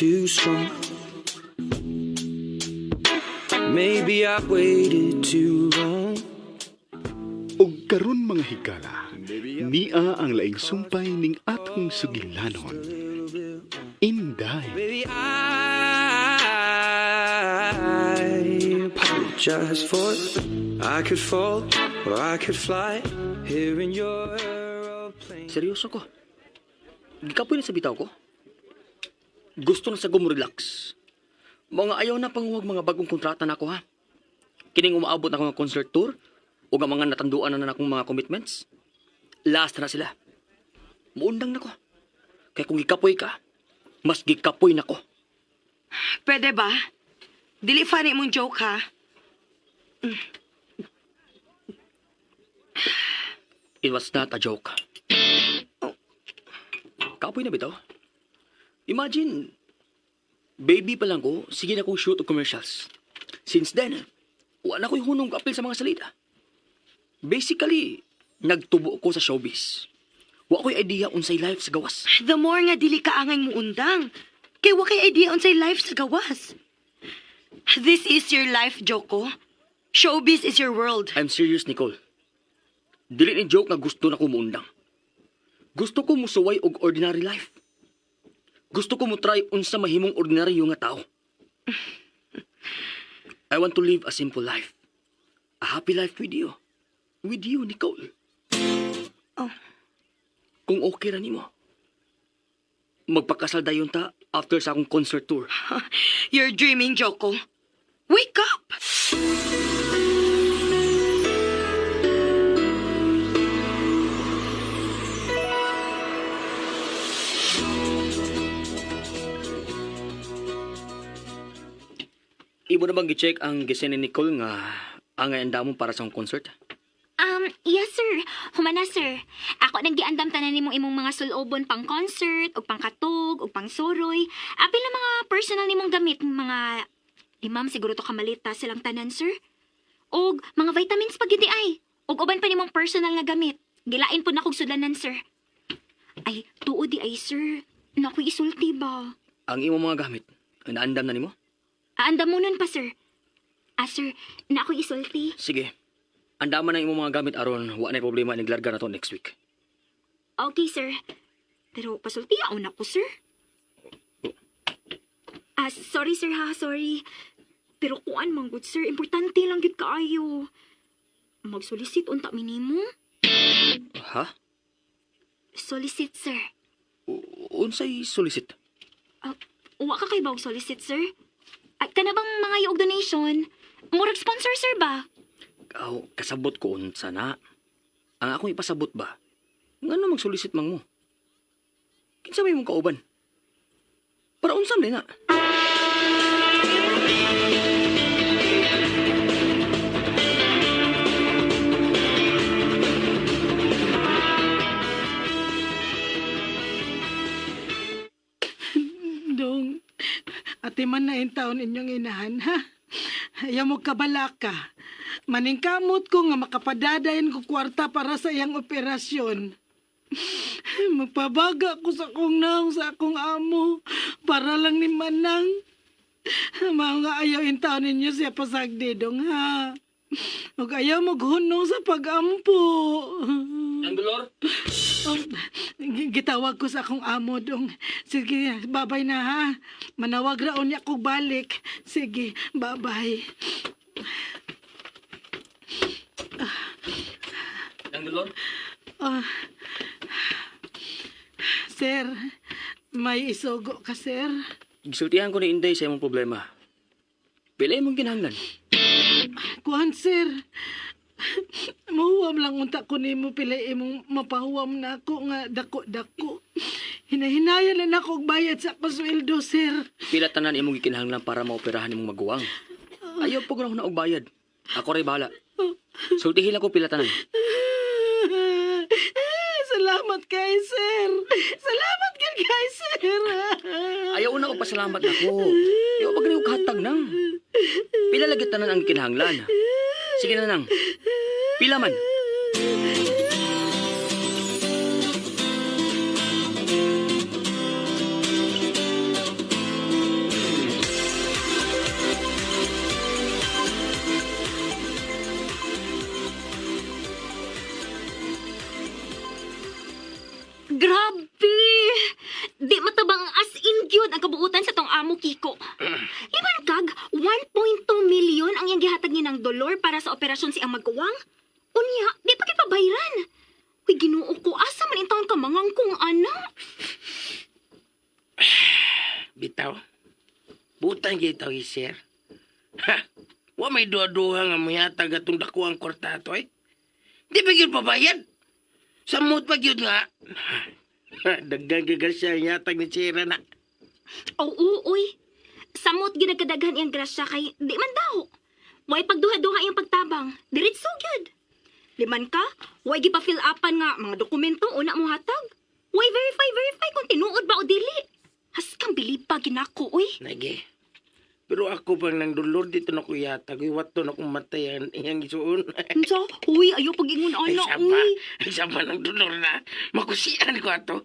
too strong. Maybe I waited too long. Og karon, mga higala, nia ang laing sumpay ning atong sugilanon. Inday. Baby, I apologize for I could fall or I could fly here in your aeroplane. Seryoso ko. Gikapoy na sa bitaw ko. Gusto na sa relax. Mga ayaw na panguwag mga bagong kontrata na ako, ha. Kining umaabot na akong concert tour o ang mga natanduan na na akong mga commitments. Last na sila. Muundang na ko. Kaya kung gikapoy ka, mas gikapoy na ko. Pwede ba? Dili funny mong joke, ha? It was not a joke. Kapoy na bitaw. Imagine, baby pa lang ko, sige na kong shoot og commercials. Since then, wala ko'y hunong apil sa mga salita. Basically, nagtubo ko sa showbiz. Wa ko'y idea unsay life sa gawas. The more nga dili ka angay mo undang. Kay wa kay idea unsay life sa gawas. This is your life, Joko. Showbiz is your world. I'm serious, Nicole. Dili ni joke nga gusto na ko muundang. Gusto ko musuway og ordinary life. Gusto ko mo try unsa mahimong ordinaryo nga tao. I want to live a simple life. A happy life with you. With you, Nicole. Oh. Kung okay ra nimo. Magpakasal dayon ta after sa akong concert tour. You're dreaming, Joko. Wake up! Imo na bang gi-check ang gisend ni Nicole nga angay andamon para sa akong concert? Yes, sir. Humana, sir. Ako nang giandam tanan nimong imong mga sulobon pang concert, ug pang katog, ug pang suroy. Apil na mga personal nimong gamit, mga limam siguro to kamalita silang tanan, sir. Og mga vitamins pag gyud ay. Ug uban pa nimong personal nga gamit. Gilain pud nakog sudlanan, sir. Ay, tuod di ay, sir. Nakoy isulti ba? Ang imong mga gamit, naandam na nimo? Aandam mo nun pa, sir. Ah, sir, nakoy isulti. Sige. Andaman ang imong mga gamit aron wa na problema ning larga na to next week. Okay, sir. Pero pasulti ako na ko, sir. Ah, sorry, sir, ha. Sorry. Pero kuan man gud, sir. Importante lang gyud kaayo. Magsolicit unta mi nimo. Ha? Solicit, sir. Unsay solicit? Ah, wa ka kay bawg solicit, sir? Ay, kana bang mga og donation? Murag sponsor, sir ba? Aw, kasabot ko unsa na. Ang akong ipasabot ba? Ngano magsolicit mang mo? Kinsa may imong kauban? Para unsa man na? Dong, atiman na taon inyong inahan, ha? Ayaw mo kabalaka. Maningkamot ko nga makapadadayon ko kwarta para sa iyang operasyon. Magpabaga ko sa akong naong sa akong amo para lang ni Manang. Mao nga ayaw intaon ninyo siya pasagdi, dong, ha? Ug ayaw maghunong sa pagampo. Ang dolor? Gitawag ko sa akong amo, dong. Sige, babay na, ha. Manawag ra unya kog balik. Sige, babay. Ang dolor? Ah, sir, may isugo ka, sir. Gisultihan ko ni Inday sa imong problema. Pila imong kinahanglan? Kuan, sir. Muhuwam lang unta ko nimo pila imong mapahuwam na ako nga dako-dako. Hinahinayan na nako og bayad sa akong sweldo, sir. Pila tanan imong gikinahanglan para maoperahan imong maguwang? Ayaw po na og bayad. Ako ray bahala. Sultihin lang ko pila tanan. Salamat kay sir. Salamat kay kay sir. Ayaw na og pasalamat nako. Ayaw pag og hatag nang. Pila lagi tanan ang kinahanglan? Sige na nang. Pila man. 2 milyon ang iyang gihatag ni ng dolor para sa operasyon si ang magkuwang. Unya, di pa kipabayran. Uy, Ginoo ko, asa man intawon ka mangangkong ana? Bitaw. Butang gitaw sir. Ha! Wa may duha-duha nga mayatag atong dako ang kwarta ato eh. Di pa gyud pabayad. Samot pa gyud nga. Ha, Daghan gyud siya yatag ni Sira na. Oo, uy. Samot ginagkadaghan iyang grasya kay di man daw. Way pagduha-duha iyang pagtabang. Diretso gyud. Liman ka, way gipa-fill upan nga mga dokumento una mo hatag. Way verify verify kung tinuod ba o dili. Haskang bilib pa ginako, uy. Nage. Pero ako pang nang dolor dito na ko yatag. Uy, wato na kong matay ang iyang isuon. Unsa? Uy, ayo pag-ingon Ay, ana, sama. uy. Ay, sama ng dolor na. Makusian ko ato.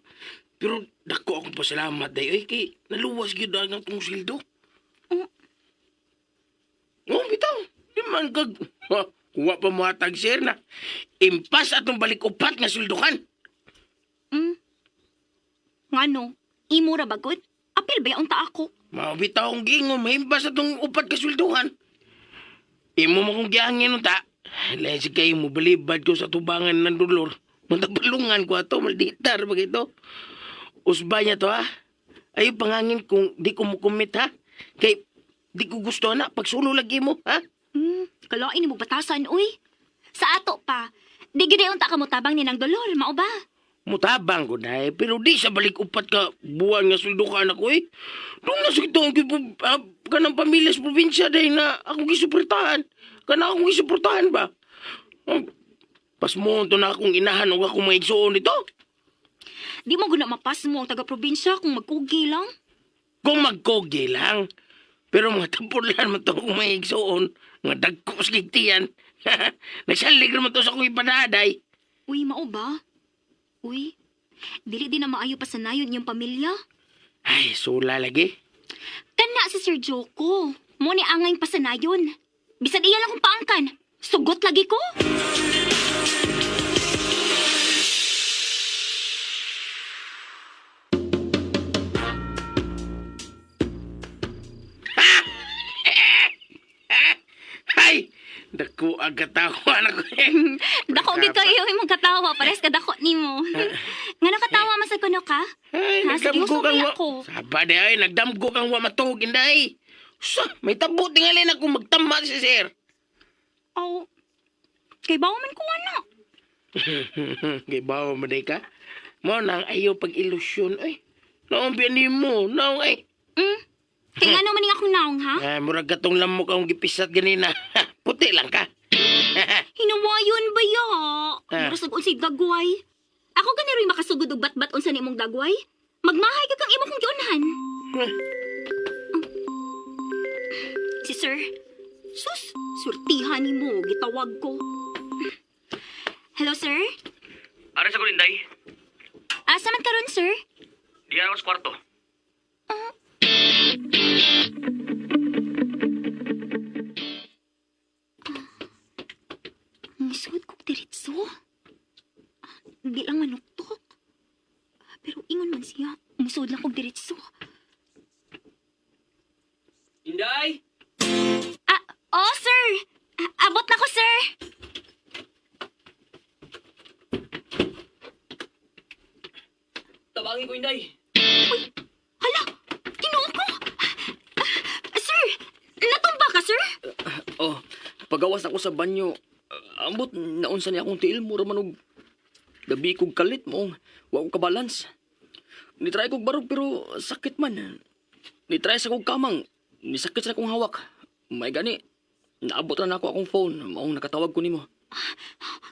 Pero dako akong pasalamat day. Ay, kay naluwas gyud ang atong sildo. Oh. Oh, bitaw. Di man kag... Ha, kuha pa mo atag sir na. Impas atong balik upat nga sweldohan. Ngano? Imo ra bagod? Apil ba unta ako? Mao bitaw ang gingon, mahimpas atong upat ka sweldohan. Imo mo kong gihangin unta. Lain si kayo mo balibad ko sa tubangan ng dolor. Matabalungan ko ato, malditar ba ito? Usba niya to ha. Ay pangangin kung di ko mukumit ha. Kay di ko gusto na pagsulo lagi mo ha. Kalain mo batasan, uy. Sa ato pa. Di gid unta ka mo tabang ni nang dolor, mao ba? Mutabang ko na eh, pero di sa balik upat ka buwan nga sweldo ka anak ko eh. Doon na sa ang kanang pamilya sa probinsya dahil na akong gisuportahan. Kana akong gisuportahan ba? Pasmo to na akong inahan o akong mga igsuon nito. Di mo guna mapas mo ang taga-probinsya kung magkugi lang. Kung magkogi lang. Pero mga tapulan mo to akong mga igsuon, mga dagko sa gigtiyan. Nagsalig naman to sa akong ipanaday. Uy, mao ba? Uy, dili din na maayo pa sa nayon iyong pamilya. Ay, sula lagi. Kana si Sir Joko. Mo ni angay pasanayon. Bisan iya lang kong paangkan. Sugot lagi ko. Ay, dako ang katawa na ko eh. Dako gid kayo imong katawa, pares ka dako nimo. Nga nakatawa man sa kuno ka? Ay, Ha, sige, nagdamgo kang musubi wa... ako. Saba di ay, nagdamgo kang wa matuhog, inday. Sa, may tabo tingalin ako magtama si sir. Aw. Kay bawo man ko ana. Kay bawa mo day ka. Mo nang ayaw pag-ilusyon, ay. Naong biyanin mo, naong ay. Kay ngano man ning akong naong ha? Ay, murag katong lamok akong gipisat ganina. Puti lang ka. Hinuwayon ba ya? Ah. Mura sag unsay dagway. Ako gani ro'y makasugod og batbat unsa ni imong dagway. Magmahay ka kang imo kong giunhan. Si sir. Sus, surtihan nimo gitawag ko. Hello, sir. Ari sa Inday. Asa man karon, sir? Diyan ako sa kwarto. Nisod kog diretso. Di lang manuktok. Pero ingon man siya, musod lang kog diretso. Inday! Ah, oh, sir! Ah, abot na ko, sir! Tabangin ko, Inday. Hala! Ginoo ko! Ah, sir! Natumba ka, sir? Oh, pagawas ako sa banyo. Ambot, naunsa niya akong tiil. Mura man og gabi kog kalit mo. Wa ko kabalans. Nitry kog barog pero sakit man. Nitry sa kog kamang. Nisakit sa akong hawak. May gani. Naabot na nako akong phone. Maong nakatawag ko nimo.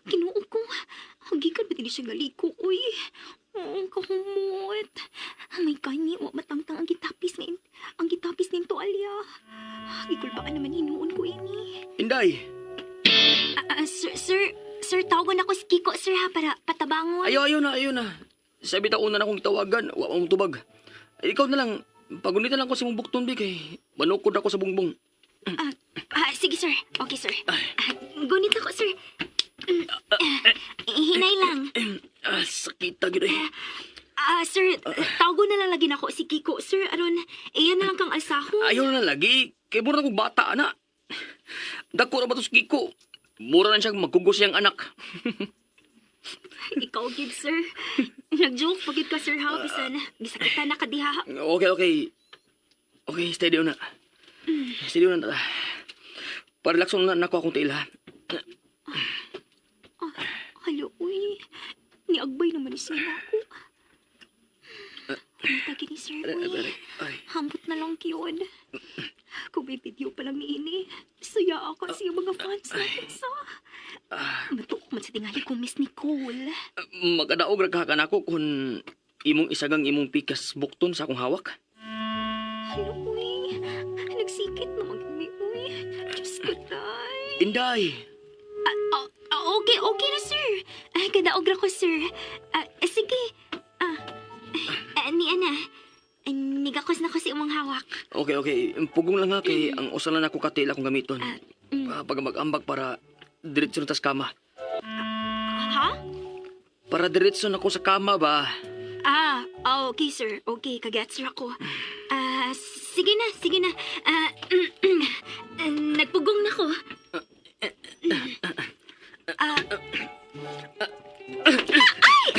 Ginoo ko. Hagikan ba dili siya galiko, uy? Oo, kahumot. May gani, wa matangtang ang gitapis ni ang gitapis ning tualya. Gikulbaan naman hinuon ko ini. Inday! Ah, ah, sir, sir, sir, tawagan ako si Kiko, sir ha, para patabangon. Ayo, ayo na, ayo na. Sabi ta una na akong tawagan, wa mong tubag. Ikaw na lang, pagunitan lang ko sa mong bukton bi kay manukod ako sa bungbong. Ah, ah, sige, sir. Okay, sir. Ah, gunit ako, sir. Ah, hinay lang. Ah, sakit ta gid eh. Ah, sir, tawagan na lang lagi nako si Kiko, sir. Aron, iyan na lang kang alsahon. Ayaw na lagi, kay mura na kong bata ana. Dako ra ba to si Kiko? Mura na siyang magkugos siyang anak. Ikaw gid, sir. Nag-joke pa gid ka, sir, ha? Bisan, gisakitan na ka diha. Okay, okay. Okay, steady na. Steady na. Parelax na nako akong tiil, ha. Hala, uy. Niagbay naman ni siya ako. Ang tagi ni sir, Aray, uy. aray, aray. Hambot na lang yun. Kung may video pa lang ni ini, saya ako sa iyong mga fans natin sa. Matuok man sa tingali kong Miss Nicole. Magkadaog ra ka nako kung imong isagang imong pikas bukton sa akong hawak. Hala, uy. Nagsikit na mag-imi, uy. Diyos ko, tay. Inday! Ah, ah, okay, okay na, sir. Ah, kadaog ra ko, sir. Ah, sige. Ah, ah, ni Ana. Ah, nigakos na ko si imong hawak. Okay, okay. Pugong lang ha kay ang usa lang nako katil akong gamiton. Ah, mm. Ah, pag mag-ambag para diretso na tas kama. Ha? Para diretso na ko sa kama ba? Ah, ah, okay, sir. Okay, kagets ra ko. Ah, sige na, sige na. Ah, nagpugong na ko. Ah, ay!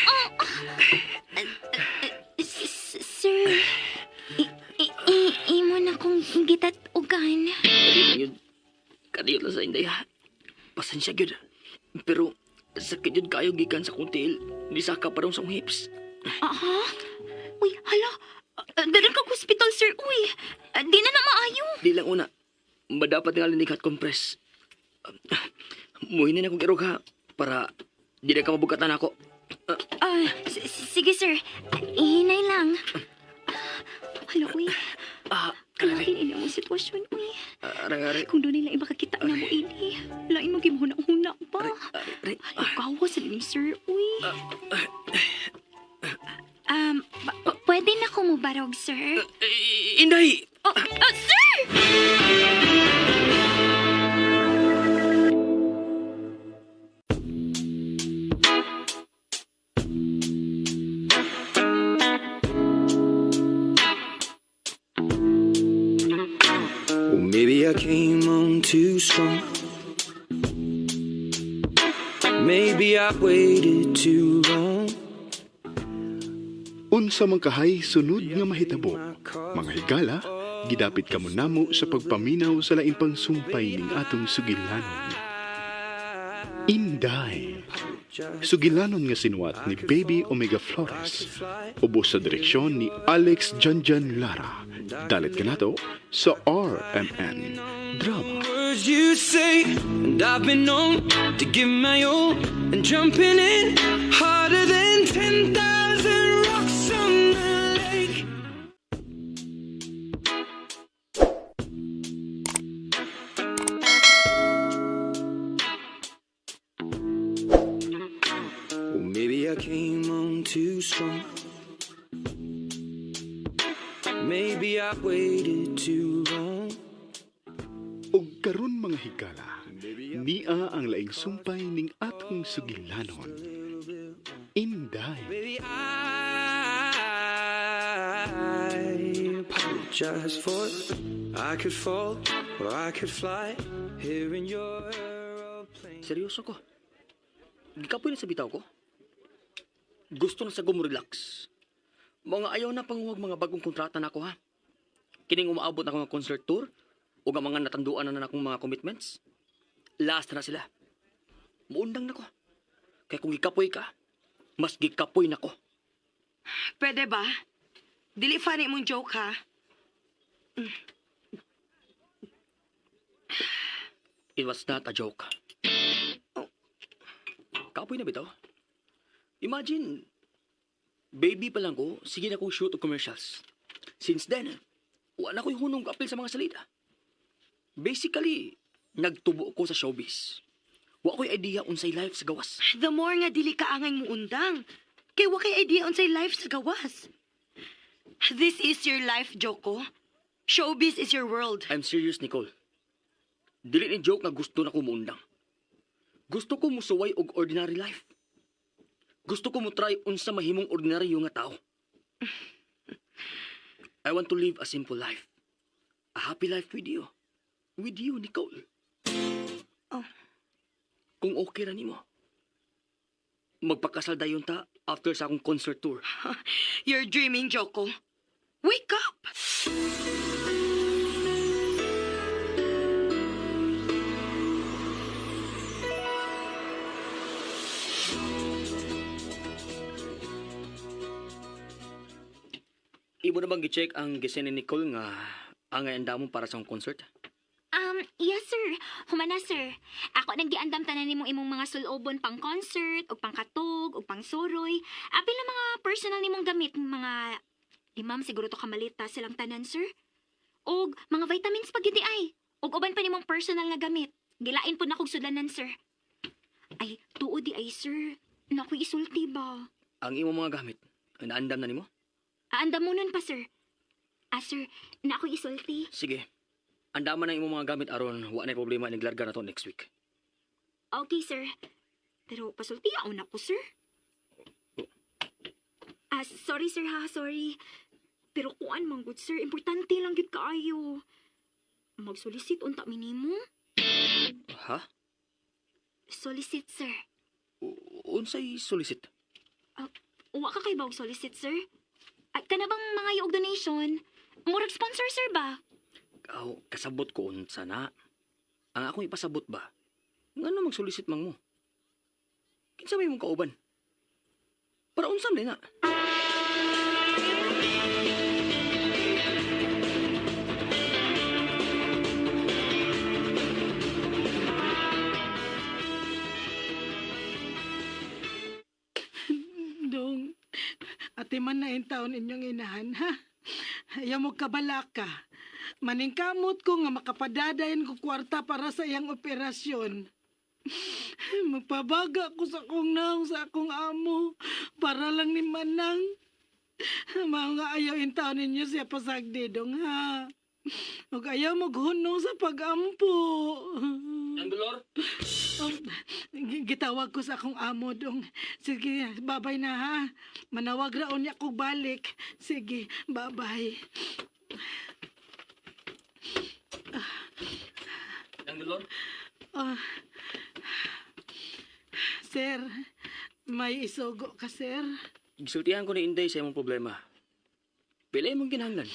Oh, ah, sir, imo na kong gitat-ugan. Yun, kadiyot lang sa Inday ha. Pasensya gyud. Pero sakit yun kayo gikan sa akong tiil. Di saka pa rin sa akong hips. Aha. Uy, hala. Ah, dalan kag hospital, sir. Uy, ah, di na na maayo. Di lang una. Madapat nga linig hot compress. Muhinin akong irog ha. Para di na ka mabugatan ako. Ah, sige, sir. Ah, ihinay lang. Hala, uy. Ah, Grabe aray, ini ang sitwasyon, uy. aray, aray, Kung doon nila makakita na mo ini, lain mo gimhuna-huna pa. aray, aray. Hala, gawa sa ni sir, uy. Pwede na ko mo barog, sir? Eh, Inday! Oh, ah, sir! Well, maybe I came on too strong. Maybe I waited too long. Unsa man kahay sunod nga mahitabo. Mga higala, gidapit kamo namo sa pagpaminaw sa laing pangsumpay ning atong sugilanon. Inday. Sugilanon nga sinuwat ni Baby Omega Flores. Ubos sa direksyon ni Alex Janjan Lara. Dalit kanato sa RMN Drama. Words you say, and I've been known to give my all, and jumping in harder than 10,000 rocks on the lake. Well, maybe I came on too strong. Maybe I waited too long. Og karon mga higala, nia ang laing sumpay ning atong sugilanon. Inday. Baby, I apologize for it. I could fall or I could fly here in your aeroplane. Seryoso ko. Gikapoy na sa bitaw ko. Gusto na sa relax. Mga ayaw na panguwag mga bagong kontrata na ako ha. Kining umaabot na akong mga concert tour o ang mga natanduan na na akong mga commitments. Last na sila. Muundang na ko. Kaya kung gikapoy ka, mas gikapoy na ko. Pwede ba? Dili funny mong joke, ha? It was not a joke. Kapoy na bitaw. Imagine, baby pa lang ko, sige na kong shoot og commercials. Since then, wala ko'y hunong apil sa mga salita. Basically, nagtubo ko sa showbiz. Wa ko'y idea unsay life sa gawas. The more nga dili ka angay mo undang. Kay wa kay idea unsay life sa gawas. This is your life, Joko. Showbiz is your world. I'm serious, Nicole. Dili ni joke nga gusto na ko muundang. Gusto ko musuway og ordinary life. Gusto ko mo try unsa mahimong ordinaryo nga tao. I want to live a simple life. A happy life with you. With you, Nicole. Oh. Kung okay ra nimo. Magpakasal dayon ta after sa akong concert tour. You're dreaming, Joko. Wake up! Imo na bang gi-check ang gisend ni Nicole nga angay andamon para sa akong concert? Yes sir. Humana sir. Ako nang giandam tanan nimong imong mga sulobon pang concert, ug pang katog, ug pang suroy. Apil na mga personal nimong gamit, mga limam siguro to kamalita silang tanan sir. Og mga vitamins pag gyud ay. Ug uban pa nimong personal nga gamit. Gilain pud nakog sudlanan sir. Ay, tuod di ay sir. Nakoy isulti ba? Ang imong mga gamit, naandam na nimo? Aandam mo nun pa sir. Ah sir, nakoy isulti. Sige. Andaman ang imong mga gamit aron wa na problema naglarga na to next week. Okay, sir. Pero pasulti ako na ko, sir. Ah, sorry, sir, ha. Sorry. Pero kuan man gud, sir. Importante lang gyud kaayo. Magsolicit unta mi nimo. Ha? Solicit, sir. Unsay solicit? Ah, wa ka kay bawg solicit, sir? Ay, kana bang mga og donation? Murag sponsor, sir ba? Aw, kasabot ko unsa na. Ang akong ipasabot ba? Ngano magsolicit mang mo? Kinsa may imong kauban? Para unsa man na? Dong, ate man na in taon inyong inahan, ha? Ayaw mo kabalaka. Maningkamot ko nga makapadadayon ko kwarta para sa iyang operasyon. Magpabaga ko sa akong naong sa akong amo para lang ni Manang. Mao nga ayaw in taon ninyo siya pasagdi, dong, ha? Ug ayaw maghunong sa pagampo. Ang dolor? Gitawag ko sa akong amo dong. Sige, babay na ha. Manawag ra unya kog balik. Sige, babay. Ang dolor? Ah. Sir, may isugo ka, sir. Gisultihan ko ni Inday sa imong problema. Pila imong kinahanglan?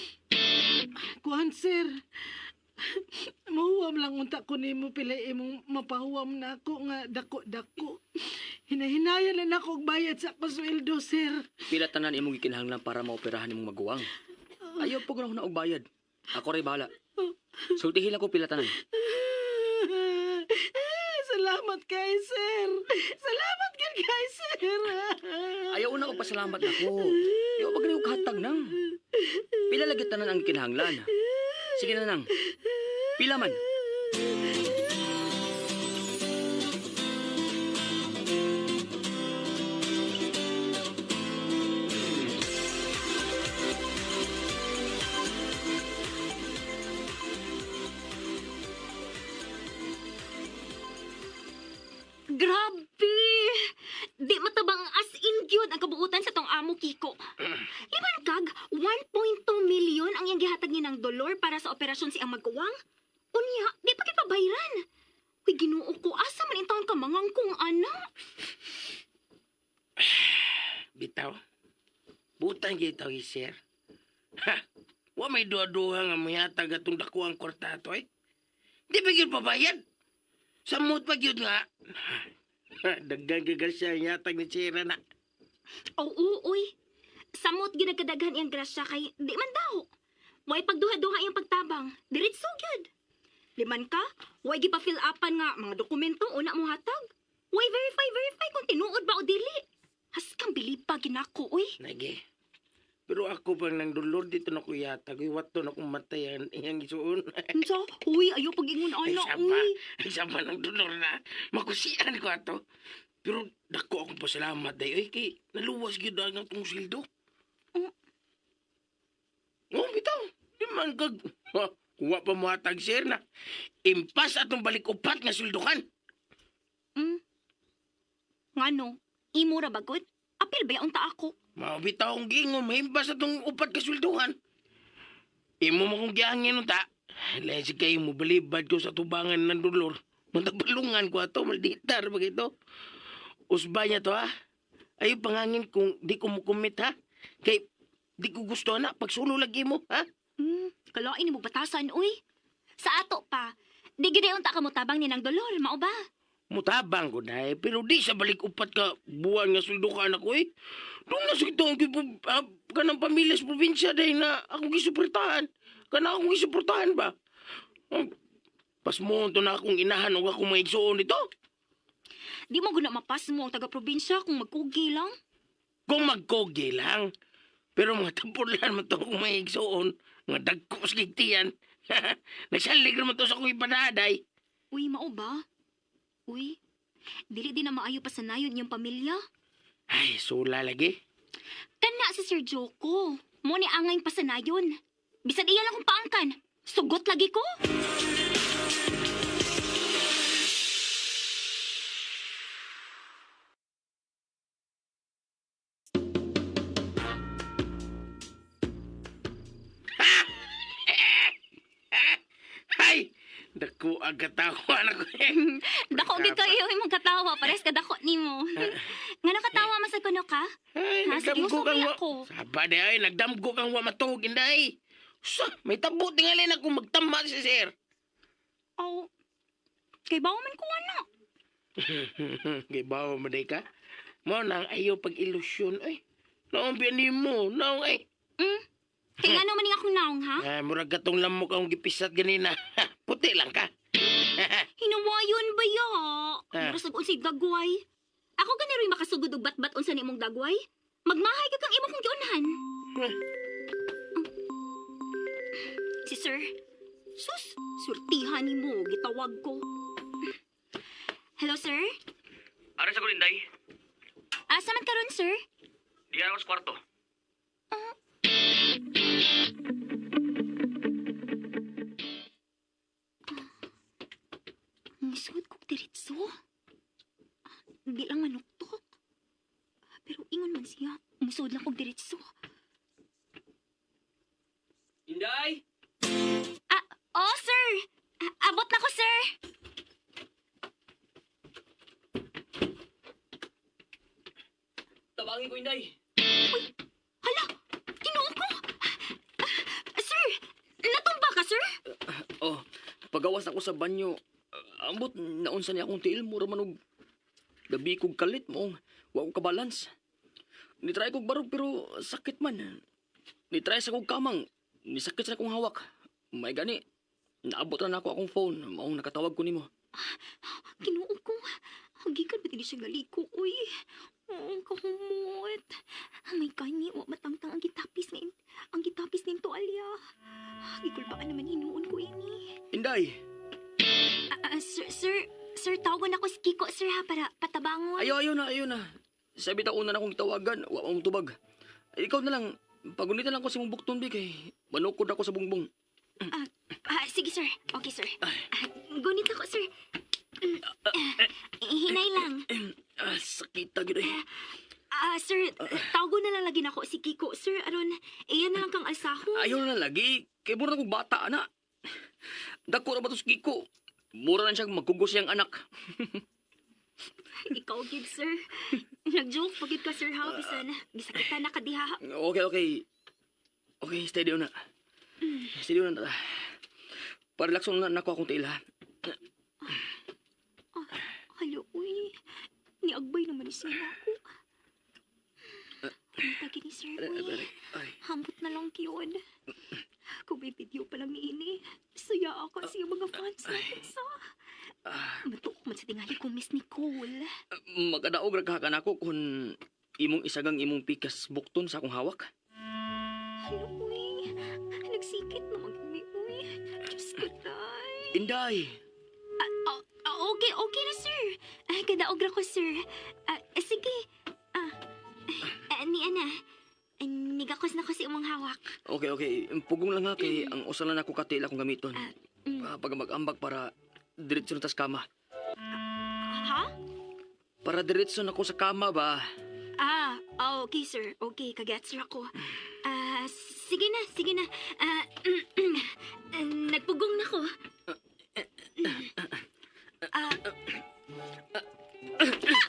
Kuan, sir. Muhuwam lang unta ko nimo pila imong mapahuwam na ako nga dako-dako. Hinahinayan na nako og bayad sa akong sweldo, sir. Pila tanan imong gikinahanglan para maoperahan imong maguwang. Ayaw pag na og bayad. Ako ray bahala. Sultihin lang ko pila tanan. Salamat kay sir. Salamat kay kay sir. Ayaw na og pasalamat nako. Ayaw pag og hatag nang. Pila lagi tanan ang kinahanglan. Sige na nang. Pila man. Grabe! Di matabang as in gyud ang kabuutan sa tong amo Kiko. Liman kag 1.2 million ang iyang gihatag ni ng dolor para sa operasyon si ang magkuwang. Unya, di pa kit pabayran. Uy, Ginoo ko, asa man intawon ka mangangkong ana? Bitaw. Butang gitaw sir. Ha! Wa may duha-duha nga mayatag atong dako ang kwarta ato eh. Di pa gyud pabayad. Samot pa gyud nga. Ha, Daggang gagasya ang yatag ni Sira na. Oo, uy. Samot ginagkadaghan iyang grasya kay di man daw. Way pagduha-duha iyang pagtabang. Diretso gyud. Liman ka, way gipa-fill upan nga mga dokumento una mo hatag. Way verify verify kung tinuod ba o dili. Haskang bilib pa ginako, uy. Nage. Pero ako pang nang dolor dito na ko yatag. Uy, wato na kong matay ang iyang isuon. Unsa? Uy, ayaw pag-ingon Ay, ana, saba. uy. Ay, saba ng dolor na. Makusian ko ato. Pero dako akong pasalamat dayo. Ay, kay naluwas gyud ang atong sildo. Oh. Oh, bitaw. Di man kag... Ha, kuha pa mo hatag, sir, na. Impas atong balik upat nga sweldohan. Ngano? Imo ra bagod? Apil ba unta ako? Mao bitaw ang gingon, mahimpas atong upat ka sweldohan. Imo mo kong gihangin unta. Lain si kayo mo balibad ko sa tubangan ng dolor. Matabalungan ko ato, malditar ba ito? Usba niya to ha? Ayaw pangangin kung di ko mukumit ha? Kay di ko gusto na, pagsulo lagi mo ha? Kalain ni mo batasan, uy. Sa ato pa. Di gid unta ka mo tabang ni nang dolor, mao ba? Mutabang ko na eh, pero di sa balik upat ka buwan nga sweldo ka anak ko eh. Doon na sa ang kanang pamilya sa probinsya dahil na akong gisuportahan. Kana akong gisuportahan ba? Pasmo to na akong inahan o akong mga igsuon dito. Di mo guna mapas mo ang taga-probinsya kung magkugi lang. Kung magkogi lang. Pero mga tapulan mo to akong mga igsuon, mga dagko sa gigtiyan. Nagsalig naman to sa akong ipanaday. Uy, mao ba? Uy, dili din na maayo pa sa nayon iyong pamilya. Ay, sula lagi. Kana si Sir Joko. Mo ni angay pasanayon. Bisan iya lang kung paangkan. Sugot lagi ko. Ay, dako ang katawa na ko eh. Dako gid kayo imong katawa, pares ka dako nimo. Nga nakatawa man sa kuno ka? Ay, Ha, sige, nagdamgo kang musubi wa... ako. Saba di ay, nagdamgo kang wa matuog, inday. Sa, may tabo tingalin ako magtama si sir. Aw. Kay bawo man ko ana. Kay bawa mo day ka. Mo nang ayaw pag-ilusyon, ay. Naong biyanin mo, naong ay. Kay ano man ning akong naong ha? Ay, murag katong lamok akong gipisat ganina. Puti lang ka. Hinawayon ba ya? Ah. Mura sa unsay dagway. Ako gani ro'y makasugod og batbat unsa ni imong dagway. Magmahay ka kang imo kong giunhan. Si sir. Sus, surtihan nimo gitawag ko. Hello, sir. Aron sa Inday. Asa man karon, sir? Diyan ako sa kwarto. Nisod kog diretso. Di lang manuktok. Pero ingon man siya, musod lang kog diretso. Inday! Ah, oh, sir! Ah, abot na ko, sir! Tabangin ko, Inday. Hala! Ginoo ko! Ah, sir! Natumba ka, sir? Oh, pagawas ako sa banyo. Ambot, naunsa niya akong tiil. Mura man og gabi kog kalit mo. Wa ko kabalans. Nitry kog barog pero sakit man. Nitry sa kog kamang. Nisakit sa akong hawak. May gani. Naabot na nako akong phone. Maong nakatawag ko nimo. Ginoo ko. Hagikan ba din siya galiko, uy? Oo, kahumot. May gani, wa matangtang ang gitapis ng ang gitapis ning tualya. Gikulbaan naman hinuon ko ini. Inday! Ah, ah, sir, sir, sir, tawagan ako si Kiko, sir ha, para patabangon. Ayaw, ayaw na, ayaw na. Sabi ta una na akong tawagan. Wa mong tubag. Ay, ikaw na lang. Pagunitan lang ko sa mong bukton, bi, kay manukod ako sa bungbong. Ah, ah, sige, sir. Okay, sir. Ah, gunit ako, sir. Ah, hinay lang. Ah, sakit ta gyud ay. Ah, sir, tawagan na lang lagi nako si Kiko, sir. Aron, iyan na lang kang alsahon. Ayaw na lagi. Kay mura na kong bata, ana. Dako ra ba to si Kiko? Mura na siya magkugos siyang anak. Ikaw, gid, sir. Nag-joke pa gid ka, sir, ha? Bisan, gisakitan na ka diha. Okay, okay. Okay, steady na. Steady na. Parelakson na nako akong tiil, ha? Hala, uy. Niagbay naman ni siya ako. Kumita gini, sir, uy. Ay, Hambot na lang yun. Kung may video pa lang ni ini, saya ako sa iyong mga fans natin sa. Matuok man sa tingali kong Miss Nicole. Magkadaog ra ka kanako kung imong isagang imong pikas bukton sa akong hawak. Hala, uy. Nagsikit na mag-umi, uy. Diyos ko, tay. Inday! Ah, ah, ah, okay, okay na, sir. Ah, kadaog ra ko, sir. Ah, ah, sige. Ah, ah, ni Ana. Ah, nigakos na ko si imong hawak. Okay, okay. Pugong lang ha kay ang usa lang nako katil akong gamiton. Ah, mm. Ah, pag mag-ambag para diretso na tas kama. Ha? Para diretso na ko sa kama ba? Ah, ah, okay, sir. Okay, kagets ra ko. Ah, Sige na, sige na. Nagpugong na ko.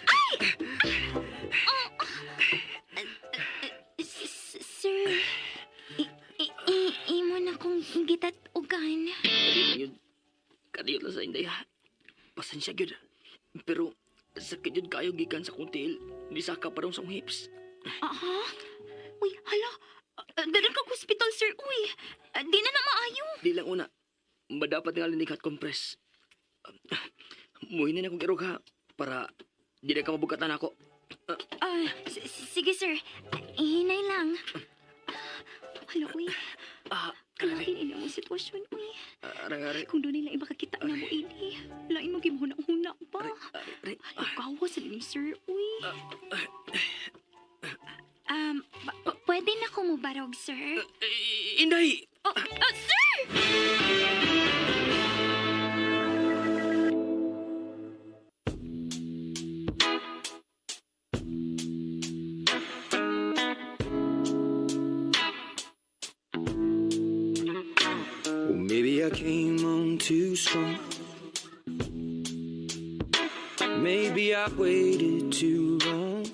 Ay! Oh! Sir, imo na kong gitatugan. Yun, kadiyo lang sa Inday ha. Pasensya gyud. Pero sakit yun kayo gikan sa kong tiil. Nisaka pa rin sa akong hips. Aha? Uy, hala. Dadan kag hospital, sir. Uy, di na na maayo. Di lang una. Madapat nga linig hot compress. Muhinin akong irog ha. Para di na ka mabugatan ako. Sige, sir. Hinay lang. Hala, uy. Aray, Grabe na ang sitwasyon, uy. Aray, aray. Kung doon nila makakita na mo, ini. Lain mo gimhuna-huna pa. Aray, aray. Hala, gawa sa limang, sir, uy. Pwede na ko mubarog, sir? Inday! Oh, sir! Well, maybe I came on too strong. Maybe I waited too long.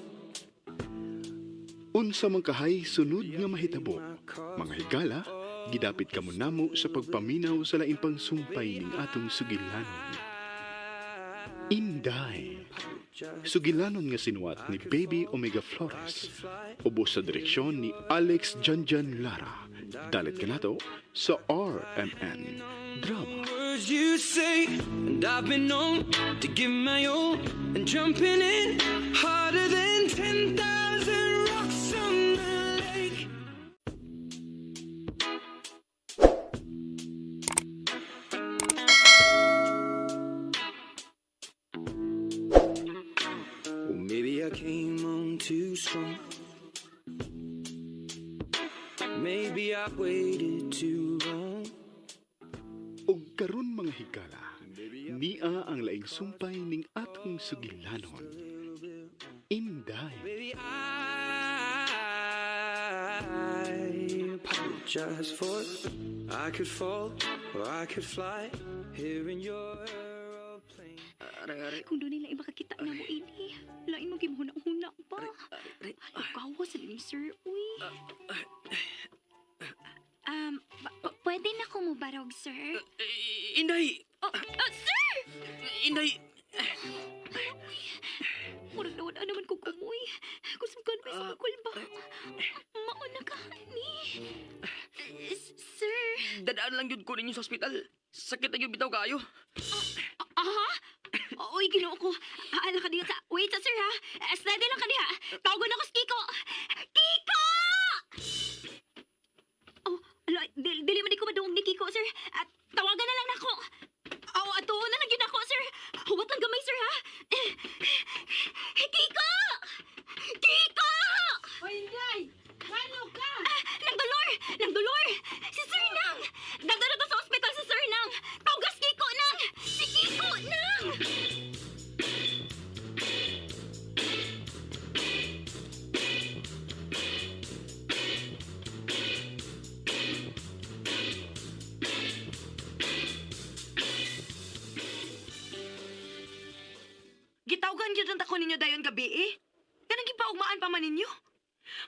Unsa man kahay sunod nga mahitabo. Mga higala, gidapit kamo namo sa pagpaminaw sa laing pangsumpay ning atong sugilanon. Inday. Sugilanon nga sinuwat ni Baby Omega Flores. Ubos sa direksyon ni Alex Janjan Lara. Dalit kanato sa RMN Drama. Words you say, and I've been known to give my all, and jumping in harder than 10,000 rocks on the lake. Well, maybe I came on too strong. Maybe I waited too long. Og karon mga higala, nia ang laing sumpay ning atong sugilanon. Inday. Baby, I apologize for I could fall or I could fly here in your aeroplane. Aray, aray. Kung doon nila makakita na mo, ini. Lain mo gimhuna-huna pa. Aray, Hala, gawa sa limang, sir, uy. Pwede na ko mubarog, sir? Inday! Oh, sir! Inday! Murag nawad naman ko kumoy. Kusog may sa kulba. Mauna ka, ni. Sir. Dadaan lang yun ko ninyo sa ospital. Sakit na yun bitaw kayo. Aha? Uy, ginoo ko. Ala ka diha sa... Wait sa sir, ha? Steady lang ka diha. Tawagon ako si Kiko. Kiko! Oh, ala, dili man di ko madungog ni Kiko, sir. At tawagan na lang nako. Aw, ato na lang yun ako, sir. Huwat lang gamay, sir, ha? Kiko! Kiko! Oy, Inday! Ngano ka? Nang dolor! Nang dolor! Si Sir Nang! Dadala to sa ospital si Sir Nang! Tawagas Kiko Nang! Si Kiko Nang! Gitawgan gyud ang tako ninyo dayon gabi eh. Kanang gipaugmaan pa man ninyo.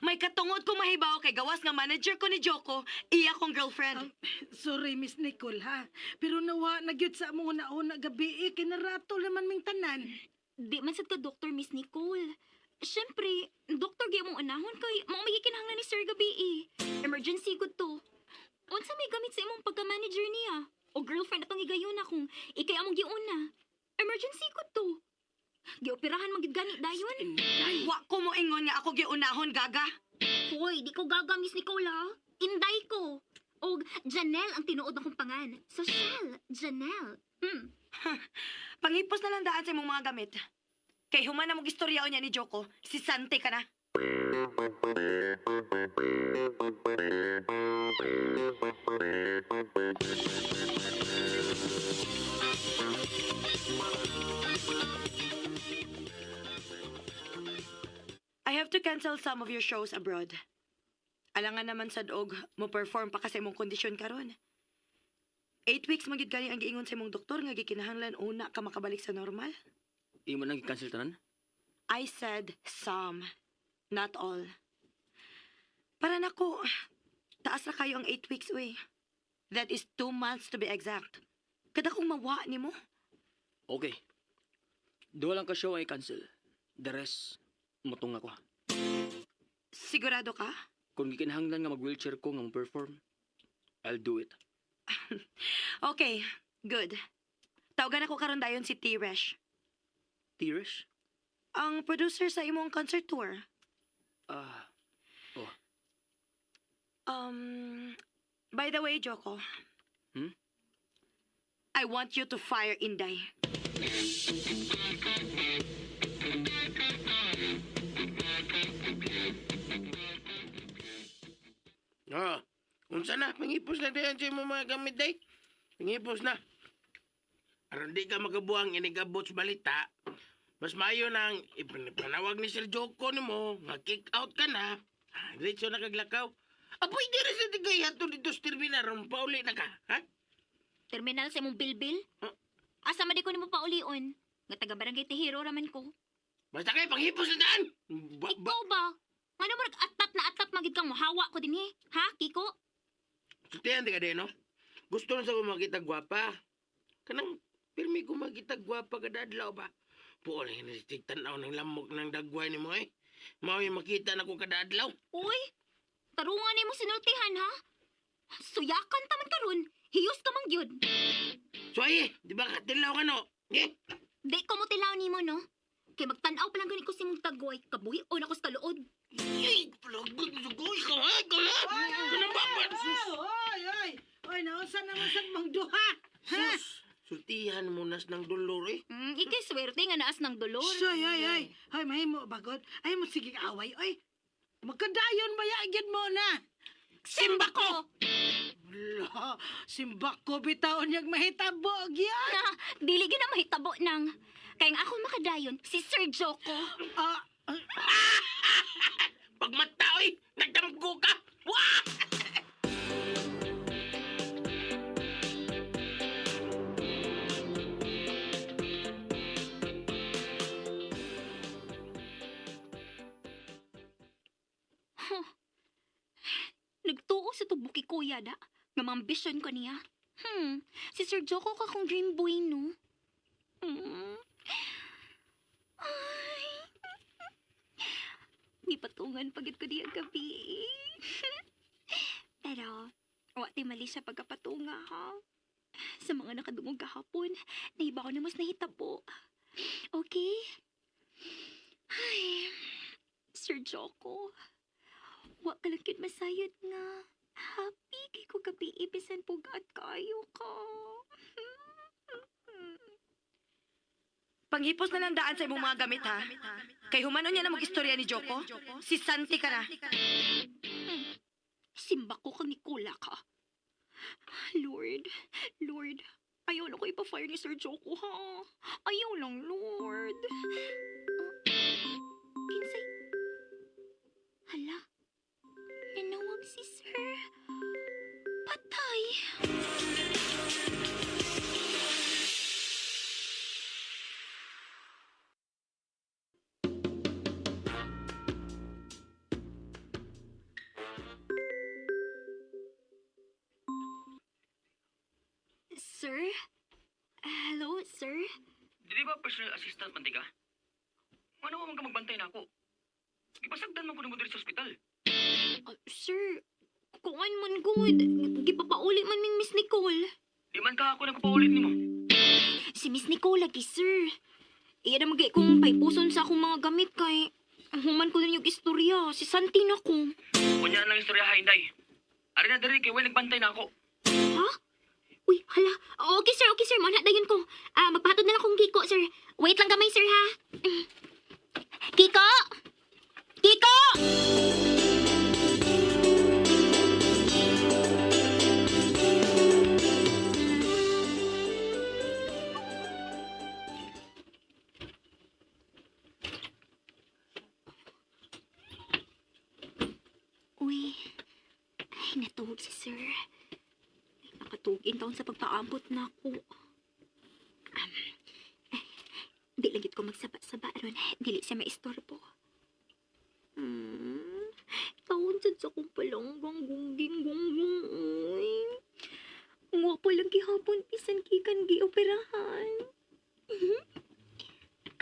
May katungod ko mahibaw kay gawas nga manager ko ni Joko, iya kong girlfriend. Sorry, Miss Nicole, ha? Pero nawa, nagyud sa among una-una gabi, eh. Kinarato naman ming tanan. Di man sad ka doktor, Miss Nicole. Siyempre, doktor gyud mong unahon kay mao may gikinahanglan ni Sir gabi eh. Emergency gud to. Unsa may gamit sa imong pagka-manager niya? O girlfriend atong higayuna kung ikay among giuna. Emergency gud to. Gioperahan man gid gani dayon. Wa ko mo ingon nga ako giunahon, gaga. Hoy, di ko gaga, Miss Nicole ha. Inday ko. Og Janelle ang tinuod akong pangan. Social, Janelle. Pangipos na lang daan sa imong mga gamit. Kay human na mong istorya niya ni Joko, si Sante ka na. I have to cancel some of your shows abroad. Alangan naman sad og mo perform pa ka sa imong kondisyon karon. 8 weeks man gyud gani ang giingon sa imong doktor nga gikinahanglan una ka makabalik sa normal. Imo nang gi-cancel tanan? I said some, not all. Para nako, taas ra kayo ang 8 weeks, uy. That is 2 months to be exact. Kada kong mawa nimo. Okay. Duha lang ka show ay cancel. The rest, mutong ako. Sigurado ka? Kung gikinahanglan nga mag-wheelchair ko nga mo-perform, I'll do it. Okay, good. Tawagan ako karon dayon si T-Resh. Tirish? Ang producer sa imong concert tour. Ah, oh. By the way, Joko. Hmm? I want you to fire Inday. Oh, unsa na? Pangipos na dayon sa imong mga gamit day. Pangipos na. Aron di ka makabuang inigabot sa balita, mas maayo nang ipanawag ni Sir Joko nimo nga kick out ka na. Ah, diretso na kaglakaw. Apoy di ra sa tigay hatod dito sa terminal aron pauli na ka, ha? Terminal sa imong bilbil? Huh? Asa man di ko nimo paulion? Nga taga barangay Tihiro raman ko. Basta kay panghipos na daan. Ba, ba, Ikaw ba? Ngano mo nag-atap na atap magid kang muhawa ko dinhi? Ha, Kiko? Sultihan di ka din, no? Gusto na sa ko makita gwapa. Kanang pirmi ko makita gwapa kada adlaw ba? Puol, hinastig tanaw ng lamok ng dagway ni mo eh. Mao yung makita na ko kada adlaw. Uy, tarungan nimo sinultihan ha? Suyakan ta man karon. Hiyos ka man gyud. So ay, di ba katilaw ka no? Eh, Di ko mo tilaw nimo no. Kay magtan-aw pa lang gani ko sa imong tagoy, kabuhi-on ako sa kaluod. ay, palagot mo sa guys ka, ha? Ikaw na? Kanang babat? Sus, Oy, oy, oy, naunsa naman sad mang duha? Ha? sus, sultihan mo nas ng dolor eh. Ikay swerte nga naas ng dolor. Soy, oy, oy. Hoy, mahimo bagod. Ay mo sige away, oy. Magkadayon ba gyud mo na? Simba ko! Wala, simbak ko bitaon yang mahitabo gyud. Na, dili gyud na mahitabo nang. Kay ang ako makadayon, si Sir Joko. Ah, Pagmata, oy, nagdamgo ka. Wah! Nagtuo sa tubuki kuya da. Nga mga ambisyon ko niya. Si Sir Joko ka kong dream boy, no? Ay. Gipatungan pagit ko diya gabi. Pero, wa ti mali sa pagkapatunga, ha? Sa mga nakadungog kahapon, naiba ko na mas nahitabo. Okay? Ay, Sir Joko, wa ka lang gyud masayod nga. Happy kay ko gabi bisan pugat kayo ka. Panghipos na lang daan sa imong mga gamit, ha? Kay humano niya na mag-istorya ni Joko, si Santi ka na. Simba ko kang Nicola ka. Lord, Lord, ayaw na ko ipa-fire ni Sir Joko, ha? Ayaw lang, Lord. Kinsay? Hala, nanawag si Sir. Patay. Sir? Hello, sir? Di ba personal assistant man di ka? Ano man ka magbantay na ako? Gipasagdan man ko nimo diri sa ospital. Sir, kuan man good. Gipapauli man ming Miss Nicole. Di man ka ako nagpaulit nimo. Si Miss Nicole lagi, sir. Iya na magay kong paypuson sa akong mga gamit kay human ko din yung istorya. Si Santi na ko. Unya lang istorya ha, Inday. Ari na diri kay way nagbantay na ako. Ha? Uy, hala. Okay, sir. Okay, sir. Mana dayon ko. Ah, magpahatod na lang kong Kiko, sir. Wait lang gamay, sir, ha? Kiko! Kiko! Uy. Ay, natuog si sir. Ay, nakatuog taon sa pagpaabot na ako. Eh, di lang gid ko magsaba-saba ron. Dili siya maistorbo. Taon sad sa akong palanggang gungging gunggong. Uy. Ngwapo lang gihapon bisan gikan gioperahan.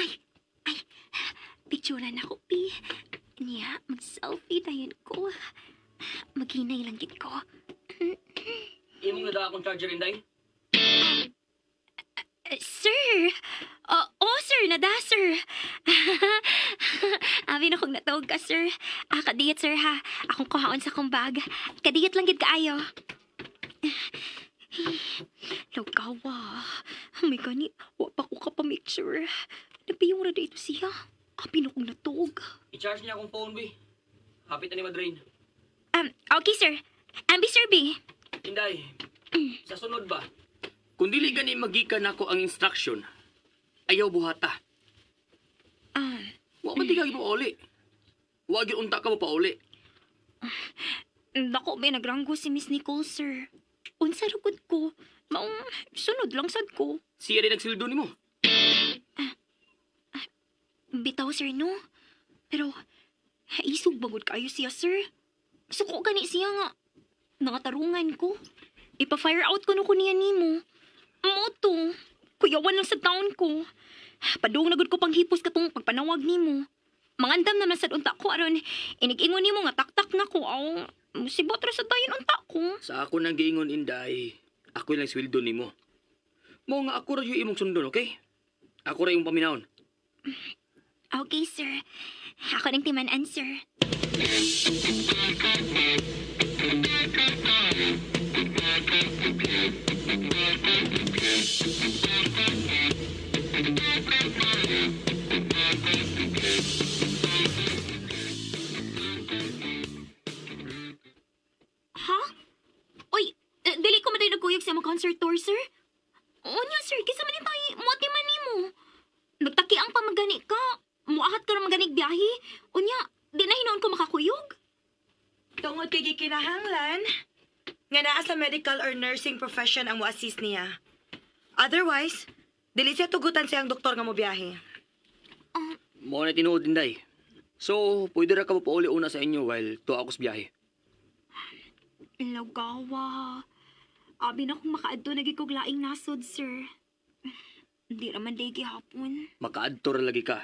Ay, ay, picturean ako, pi. Niya, mag-selfie dayon ko. Maghinay lang gid ko. Imong nada akong charger, Inday? Sir! Oh, sir, nada, sir. Abi na kong natawag ka, sir. Ah, kadiyot, sir, ha. Akong kuhaon sa akong bag. Kadiyot lang gid kaayo. Lugawa. May gani, wa pa ko kapamicture. Nagpiyong ra dito siya. Abi na kong natog. I-charge niya akong phone, bi. Hapit na ni madrain. Okay, sir. Ambi, sir, B. Inday, sa sunod ba? Kung dili gani magikan nako ang instruction, ayaw buhata. Ah, Wa man di ka pauli. Wa gyud unta ka mo pauli. Dako, may nagranggo si Miss Nicole, sir. Unsa ra gud ko? Maong sunod lang sad ko. Siya rin nagsildo nimo. Bitaw, sir, no? Pero, isog bagod kayo siya, sir. Suko gani siya nga. Nangatarungan ko. Ipa-fire out ko no ko niya nimo. Moto. Kuyawan lang sa taon ko. Padung na gud ko panghipos katong pagpanawag nimo. Mangandam naman sad unta ko aron inig-ingon nimo nga taktak na ko aw. Musibot ra sa dayon unta ko. Sa ako nang giingon, Inday, ako lang sweldo nimo. Mo nga ako ra yung imong sundon, okay? Ako ra yung paminawon. Okay, sir. Ako nang timan-an, sir. Ha? Oy, dili ko man nagkuyog sa imong concert tour, sir. Unya, sir, kisa man tayo, muati man nimo. Nagtaki ang pamagani ka. Muahat ka ra maganig biyahe. Unya, di na hinuon ko makakuyog. Tungod kay gikinahanglan, nga naa sa medical or nursing profession ang mo-assist niya. Otherwise, dili siya tugutan siyang doktor nga mobiyahe. Mo na tinuod, Inday. So, pwede ra ka mo pauli una sa inyo while tuwa ako sa biyahe. Lagawa. Abi na kung makaadto nagi kog laing nasod, sir. Di ra man day gihapon. Makaadto ra lagi ka.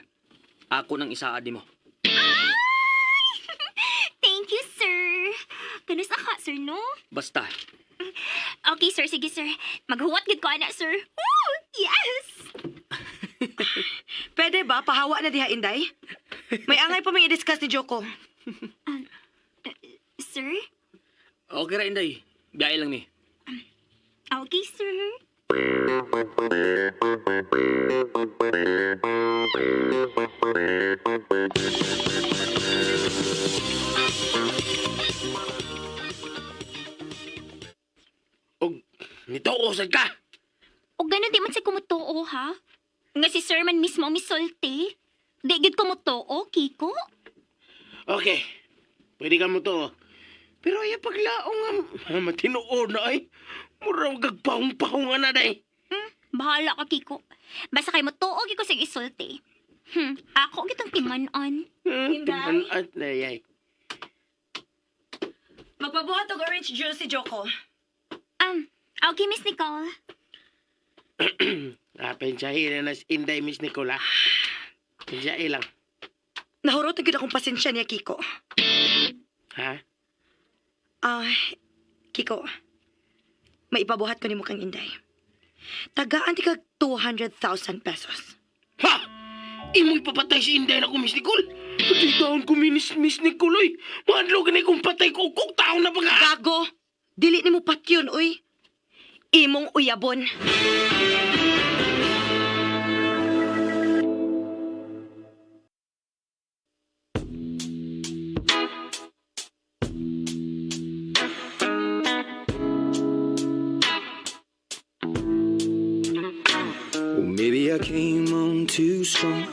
Ako nang isaad nimo. Thank you, sir. Kanus ka, sir, no? Basta, Okay, sir. Sige, sir. Maghuwat gid ko ana, sir. Woo! Yes! Pwede ba pahawa na diha, Inday? May angay pa may i-discuss ni Joko. Sir? Okay ra, Inday. Biyahe lang ni. Okay, sir. Og nito usad ka. O ganun di man sa kumutuo, ha? Nga si sir man mismo ang misulti. Di gid kumutuo, Kiko. Okay. Pwede ka mo to. Pero ay paglaong nga matinuod na ay. Mura gagpahong-pahong na day. Bahala ka, Kiko. Basta kay mutuo gid ko sa isulti. Ako gitong timan-an. Inday? At ay. Magpabuhat og orange juice si Joko. Okay, Miss Nicole. Ah, pensyahin na si Inday, Miss Nicola. Pensyahin lang. Nahurot na gyud akong pasensya niya, Kiko. Ha? Ah, Kiko. May ipabuhat ko nimo kang Inday. Tagaan ti kag 200,000 pesos. Ha! Imoy papatay si Inday na ko, Miss Nicole. Patay taon ko, Miss Nicole, oy. Mahadlok na kung patay ko, kung taon na baga. Gago! Dili nimo patyon, uy. Imong uyabon. Well, maybe I came on too strong.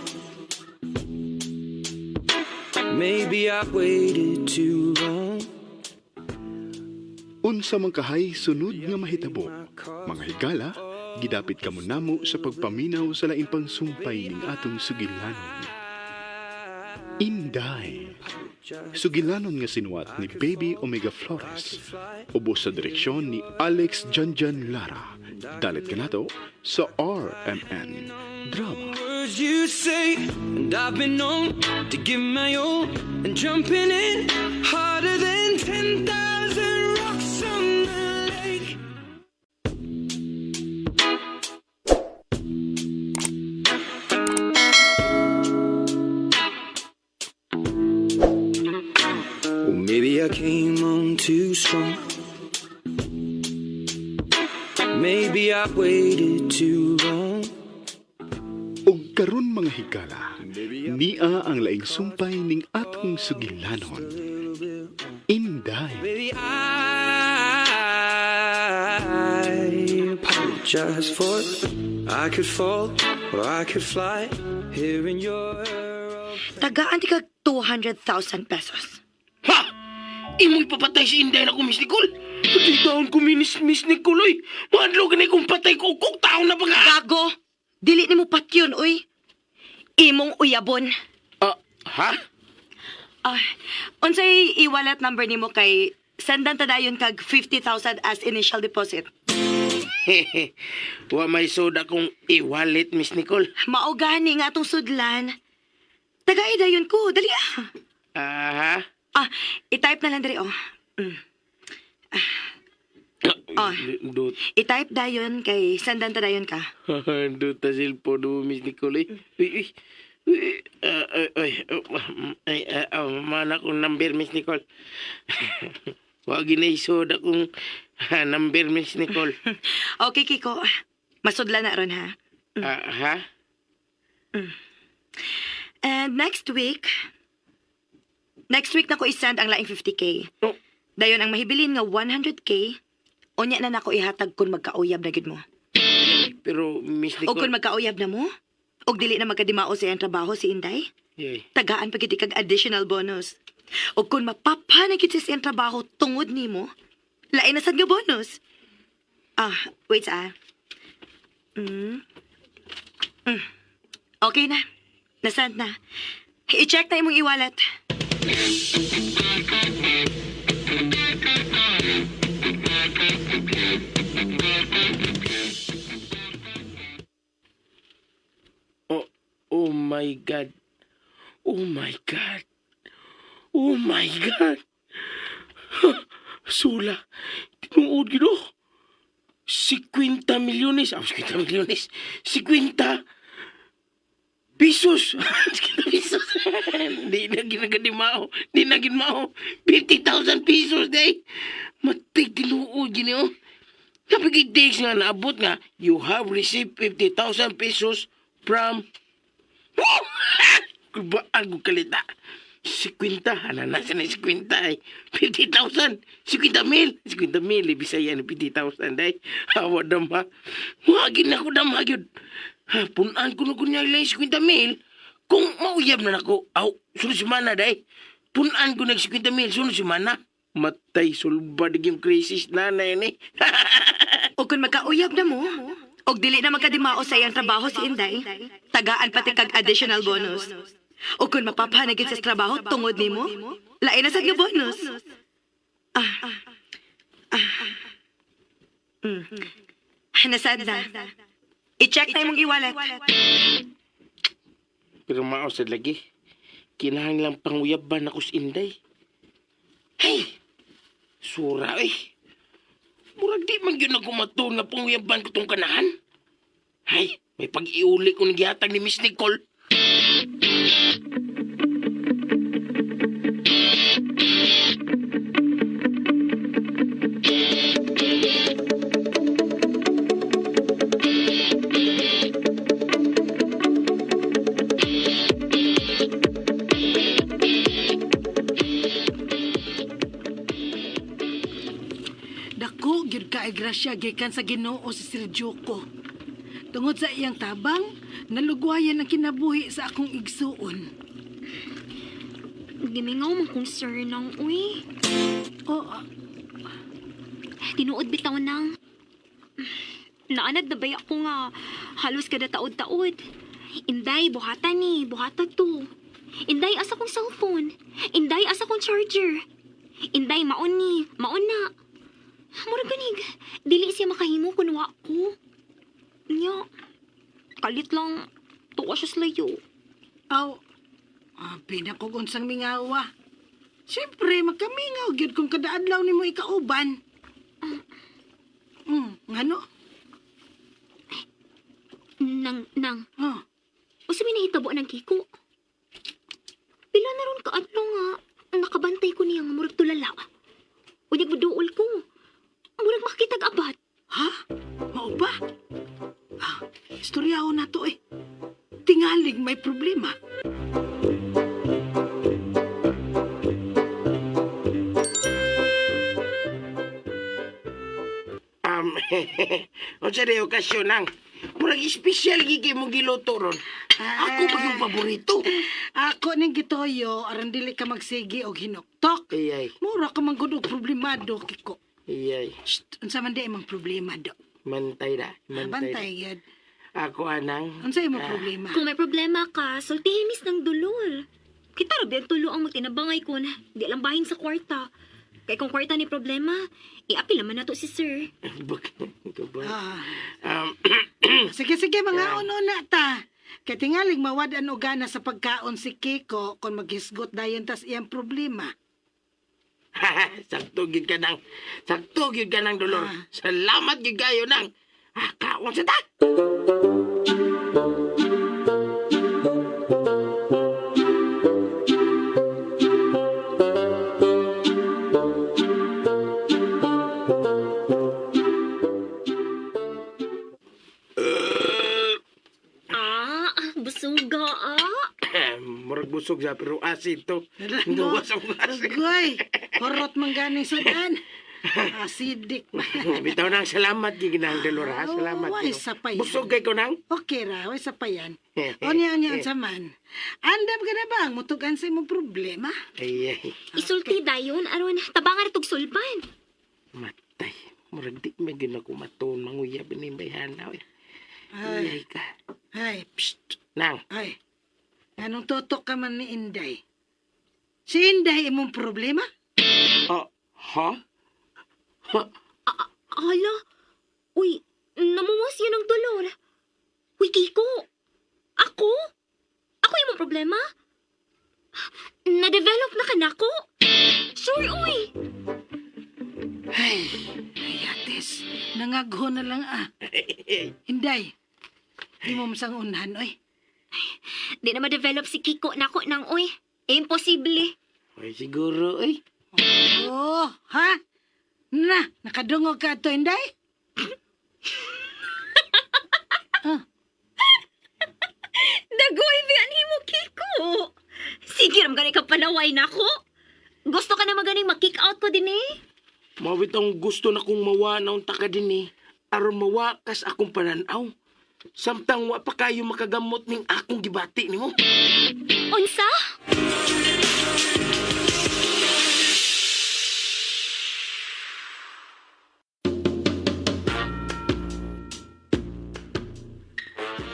Maybe I waited too long. Unsa man kahay sunod nga mahitabo, mga higala, gidapit kamo namo sa pagpaminaw sa lain pang sumpay ning atong sugilanon. Inday. Sugilanon nga sinuwat ni Baby Omega Flores. Ubos sa direksyon ni Alex Janjan Lara. Dalit kanato sa RMN Drama. Words you say, and I've been known to give my all, and jumping in harder than 10,000 rocks on the lake. Well, maybe I came on too strong. Maybe I waited too long. Og karon mga higala, nia ang laing sumpay ning atong sugilanon. Inday. Baby, I apologize for I could fall or I could fly here in your Tagaan ti kag 200,000 pesos. Ha! Imoy papatay si Inday na ko, Miss Nicole. Patay taon ko, Miss Nicole, oy. Mahadlo ka na kung patay ko, kung taon na pa ka. Gago! Dili nimo patyon, uy. Imong uyabon. Ah, ha? Ah, unsay i-wallet number nimo kay sendan ta dayon kag 50,000 as initial deposit. Wa may soda kong i-wallet, Miss Nicole. Mao gani nga atong sudlan. Tagay dayon ko, dali ah. Ah, ha? Ah, i-type na lang diri oh. Ah. Dut. I-type dayon kay sendan ta dayon ka. Duta cellphone mo, Miss Nicole. eh. Uy, uy. Uy, ah, ay, ay, oh, ay, ah, ah, mana kong number, Miss Nicole. Wa ginay soda kong number, Miss Nicole. Okay, Kiko. Masudlan na ron ha. Ah, ha? And next week na ko i-send ang laing 50K. Oh. Dayon ang mahibilin nga 100K, unya na nako ihatag kung magkauyab na gid mo. Pero, Miss O kung Nicole... magkauyab na mo, og dili na magkadimao sa iyang trabaho si Inday, Yay. tagaan pa gid kag additional bonus. O kung mapapanagit sa iyang trabaho tungod nimo, lain na sad nga bonus. Ah, wait ah. Mm. Okay na. Nasend na. I-check na imong i-wallet. Oh, oh my God. Oh my God. Oh my God. Sula. Tinuod gid oh. 50 milyones. Ah, 50 milyones. 50 pesos. 50 pesos. Di na ginagadimao. Di na ginmao. 50,000 pesos, day. Matay tinuod gini oh. Napigay days nga naabot nga, you have received 50,000 pesos from Kulbaan ko kalita. 50, ananasan na 50 ay. 50,000, 50 mil, 50 mil, ibig saya ni 50,000 day. Awa dama. Wagin na ko dama yun. Ha, punaan ko na ko niya lang 50 mil. Kung mauyab na nako, aw, sunod semana day. Punaan ko nag 50 mil, sunod semana. Matay, sulbad yung crisis na na yun eh. O kung magkauyab na mo, og dili na magkadimao sa iyang trabaho si Inday, tagaan pati kag additional bonus. O kung mapapanagit sa trabaho tungod nimo, lain na sad nga bonus. Ah. Ah. Nasad na. I-check na imong i-wallet. Pero mao sad lagi. Kinahanglan panguyaban ako sa Inday. Hey! Sura eh. Murag di man yun ako matuon nga panguyaban ko tong kanahan. Hay, may pag-iuli ko gihatag ni Miss Nicole. Dako gyud ka ay grasya gikan sa Ginoo si Sir Joko. Tungod sa iyang tabang, nalugwayan ang kinabuhi sa akong igsuon. Gimingaw man kong sir nang uy. Oh, ah. Tinuod bitaw nang. Naanad na baya ko nga halos kada taod-taod. Inday, buhata ni, buhata to. Inday, asa kong cellphone. Inday, asa kong charger. Inday, maon ni, maon na. Murag ganig, dili siya makahimo kun wa ko. Nya, kalit lang, tuwa siya sa layo. Aw, ah, pinakog unsang mingawa. Siyempre, magkamingaw gyud kung kada adlaw nimo ikauban. Ngano? Nang, nang, Oh, usa may nahitabo ng Kiko. Pila na ron kaadlaw nga, nakabantay ko niya nga murag tulala. Unyag muduol ko. Murag makitag abat. Ha? Mao ba? Ah, istoryaho na to eh. Tingaling may problema. Unsa day okasyon nang? Murag espesyal gid kay mong giluto ron. Ako ba yung paborito? Ako ning gitoyo aron dili ka magsigi og hinuktok. Iyay, Mura ka man gud og problemado Kiko. iyay. Shh, unsa man di imong problema do? Mantay na, mantay. Bantay na. gyud. Ako anang. Unsa imong problema? Kung may problema ka, sultihin mis ng dolor. Kita ra ba ang tulo ang magtinabangay ko na di lang bahin sa kwarta. Kay kung kwarta ni problema, iapil naman nato si sir. Bakit ba? Ah, Um, sige sige mga na ta. Kay tingaling mawad-an og gana sa pagkaon si Kiko kung maghisgot dayon tas iyang problema. Sakto gid ka nang. Sakto gid ka nang dolor. Salamat gid kayo nang. Ah, kaon sa ta. Ah, busuga ah. Murag busog sa pero asid to. Gawas ang asid. Agoy, horot man gani sudan. Asidik. Bitaw nang salamat gid nang dolor ha. Salamat. Oh, ay, gid. sa pa yan. Busog kay ko nang. Okay ra, way sa pa yan. Onya onya unsa man. Andam ka na ba ang mutugan sa imong problema? Ay, ay. Isulti dayon aron tabangan tug sulban. Matay. Murag di man gyud ako matuon manguyab ni bayhana oy. Ay, Ay ka. ay, psst. Nang. Ay. Anong tutok ka man ni Inday? Si Inday imong problema? Oh, ha? Ha? Hala. Uy, namuwas yan ang dolor. Uy, Kiko. Ako? Ako yung mong problema? Na-develop na ka na ko? Sure, uy. Ay. Ay, ates, nangagho na lang ah. Inday, di mo masang unhan, oy. Di na ma-develop si Kiko nako nang uy. Imposible. Ay siguro oy. Oh, ha? Na, nakadungog ka ato, Inday? Dagoy, biyan mo, Kiko. Sige, ram gani ka panaway nako. Gusto ka na maganing ma-kick out ko din eh. Mao bitong gusto na kong mawa na unta ka din eh. Aron mawakas akong pananaw. Samtang wa pa kayo makagamot ning akong gibati nimo. Unsa?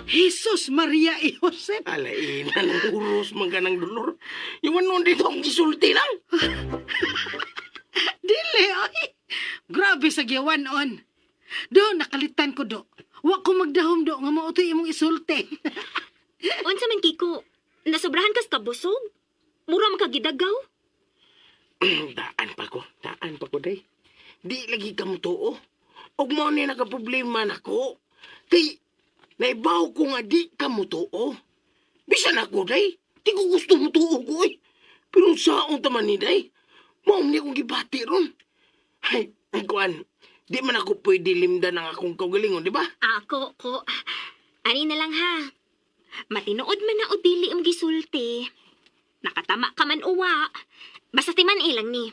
Jesus Maria y Jose. Alain na ng uros man ka ng dolor. Iwan nun dito ang gisulti lang. Dili, oy. Grabe sa giyawan on. Do, nakalitan ko do. Wa ko magdahom do nga mao to'y imong isulti. Unsa man, Kiko? Nasobrahan kas kabusog? Mura man kagidagaw? Daan pa ko. Daan pa ko, day. Di lagi ka mo tuo. Og mao ni nakaproblema nako. Kay, naibaw ko nga di ka mo tuo. Bisan ako, day. Di ko gusto mo tuo ko, eh. Pero saon taman ni, day. Mao ni akong gibati ron. Ay, kuan. Di man ako pwede limdan ang akong kaugalingon, di ba? Ako, ko. Ani na lang ha. Matinuod man na o dili ang gisulti. Nakatama ka man uwa. Basta timan ilang ni.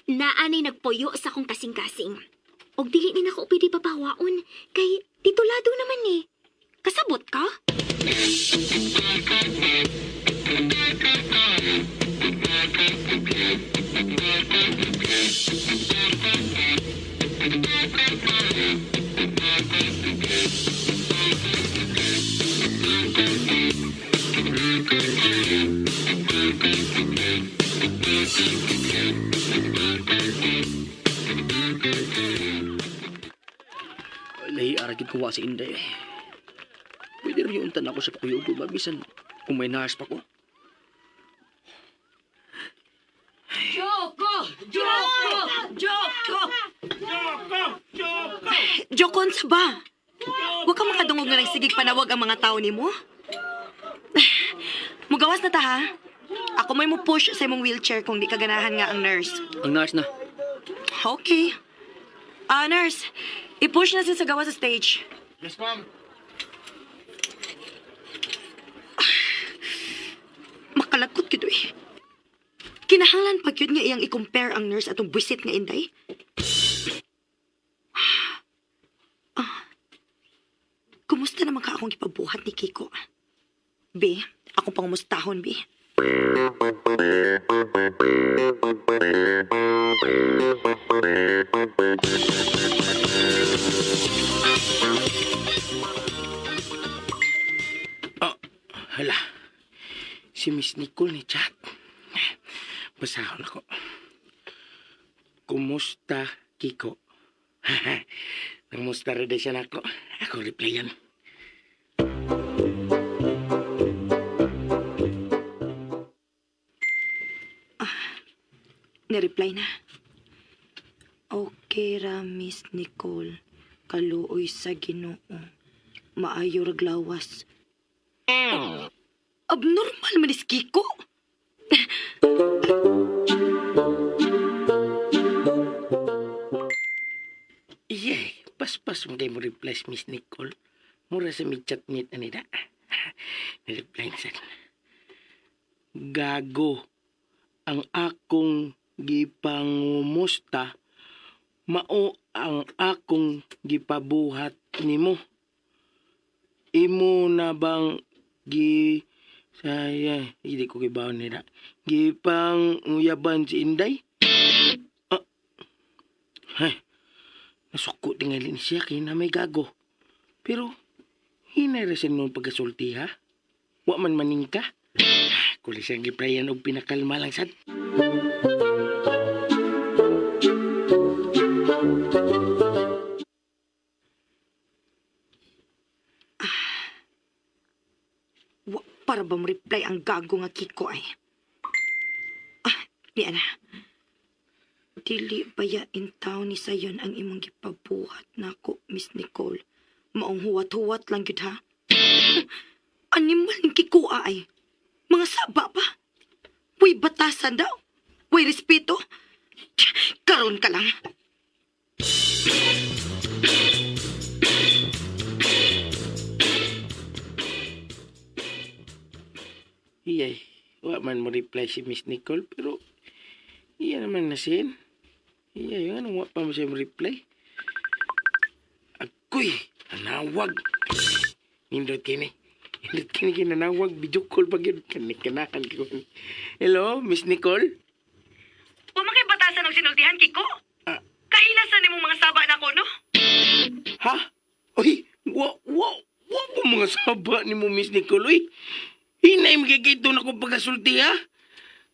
Naanay nagpuyo sa akong kasing-kasing. Og dili ni nako pwede papawaon. Kay titulado naman ni. Kasabot ka? Lahi ara gid ko wa si Inday. Pwede rin yung untan ako sa pakuyog ba bisan kung may nurse pa ko. Joko! Joko! Joko! Joko! Unsa ba? Huwag ka makadungog nga nagsigig panawag ang mga tao nimo. Mugawas na ta ha. Ako may mo push sa imong wheelchair kung di ka ganahan nga ang nurse. Ang nurse na. Okay. Ah, nurse. I-push na siya sa gawas sa stage. Yes, ma'am. Makalagkot gyud eh. Kinahanglan pa gyud nga iyang i-compare ang nurse atong buisit nga Inday. Ah. Kumusta naman ka akong gipabuhat ni Kiko? B, akong pangumustahon, B. Oh, hala. Si Miss Nicole ni chat. Basahon ako. Kumusta, Kiko? Namusta rin siya nako. Ako replyan. Nireply na. Okay ra, Miss Nicole. Kaluoy sa Ginoo. Maayo rag lawas. Abnormal man is Kiko. Iyay, paspas mo kayo mo reply si Miss Nicole. Mura sa may chat meet anida. Ni-reply na siya. Gago. Ang akong gipangumusta mao ang akong gipabuhat nimo. Imo na bang gi saya hindi ko gibaon nila. Gipang uyaban si Inday? Ah. Hay. Nasuko tingali ni siya kay na may gago. Pero hinay ra siya noon pagkasulti ha. Wa man maningka. Kuli siyang giprayan og pinakalma lang sad. Wa para ba mo-reply ang gago nga Kiko ay? Ah, di ana. Dili baya in town ni sayon ang imong gipabuhat nako, Miss Nicole. Maong huwat-huwat lang gyud ha. Animal ng Kiko ay. Mga saba pa. Way batasan daw. Way respeto. Tsk, karon ka lang. Iyay, wa man mo reply si Miss Nicole pero iya naman na sin. Iyay, anong wa pa mo siya mo reply? Ako'y, anawag. Nindot kini. Nindot kini kinanawag. Video call pag yun. Kanikanahan ko. Hello, Miss Nicole? Wa man kay batasan og sinultihan, Kiko. Ah. Kahilasan nimong mga saba nako, no? Ha? Uy, wa, wa, wa ko mga saba ni mo, Miss Nicole, uy. Hinay magkikito na ko pagkasulti, ha?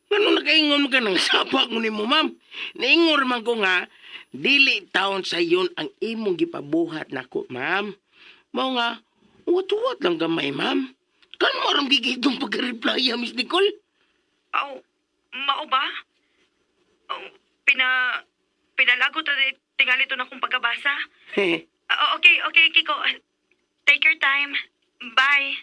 Ngano nakaingon mo ka ng saba ko ni mo, ma'am? Naingor man ko nga, dili taon sa yon ang imong gipabuhat nako, ma'am. Mao nga, uwat-uwat lang gamay, ma'am. Kan mo aram gigitong pagka-reply, ha, Miss Nicole? Aw, mao ba? Aw, pina pinalagot ra di tingali to na akong pagkabasa. Ah, okay, okay, Kiko. Take your time. Bye.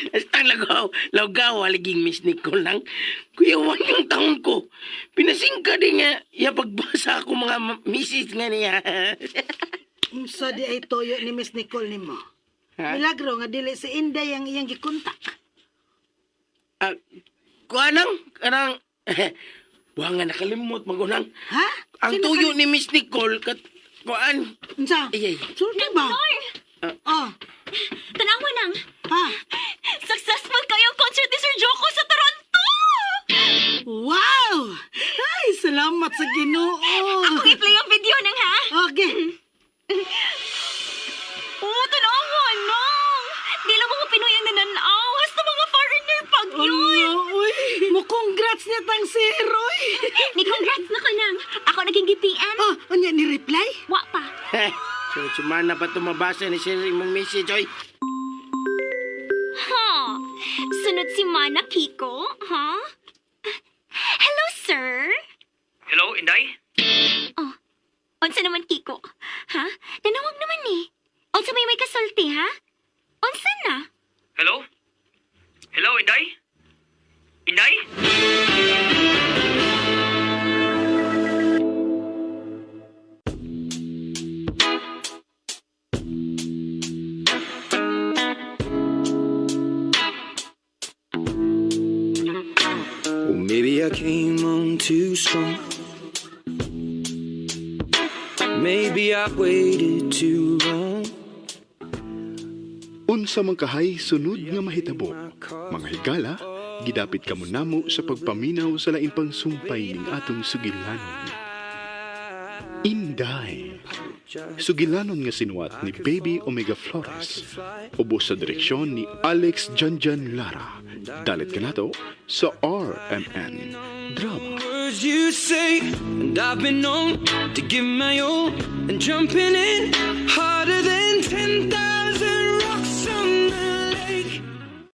Basta lagaw, lagaw, aliging Miss Nicole lang. Kuya, Juan yung taon ko. Pinasingka din nga, ya pagbasa ako mga misis nga niya. Unsa di ay toyo ni Miss Nicole nimo? Ha? Milagro nga dili si Inday ang iyang gikontak. Ah, kuha nang, kanang, buha nga nakalimot, magunang. Ha? Ang Sino tuyo ni Miss Nicole, kat, kuan, Unsa? ay, ay, Sulti ba? Lord, Oh, tanawa nang. ha? Successful kayo ang concert ni Sir Joko sa Toronto! Salamat sa Ginoo. Ako i-play ang video nang ha. Okay. Oo, tanawa nang. Di lang mga Pinoy ang nananaw. Hasta mga foreigner pag yun. Ala, uy. Mo congrats niya tang si Roy. Ni congrats na ko nang. Ako naging GPM. Ah, unya ni reply? Wa pa. Heh, sunod sumana pa tumabasa ni sir imong message, oy. Ha? Sunod si Mana Kiko, ha? Hello, sir. Hello, Inday? Oh, unsa naman Kiko? Ha? Nanawag naman eh. Unsa may may kasulti, ha? Unsa na? Hello? Hello, Inday? Inday? Or maybe I came on too strong. Maybe I waited too long. Unsa man kahay sunod nga mahitabo. Mga higala, gidapit kamo namo sa pagpaminaw sa lain pang sumpay ning atong sugilanon. Inday. Sugilanon nga sinuwat ni Baby Omega Flores. Ubos sa direksyon ni Alex Janjan Lara. Dalit kanato sa RMN Drama. Words you say, and I've been known to give my all and jumping in harder.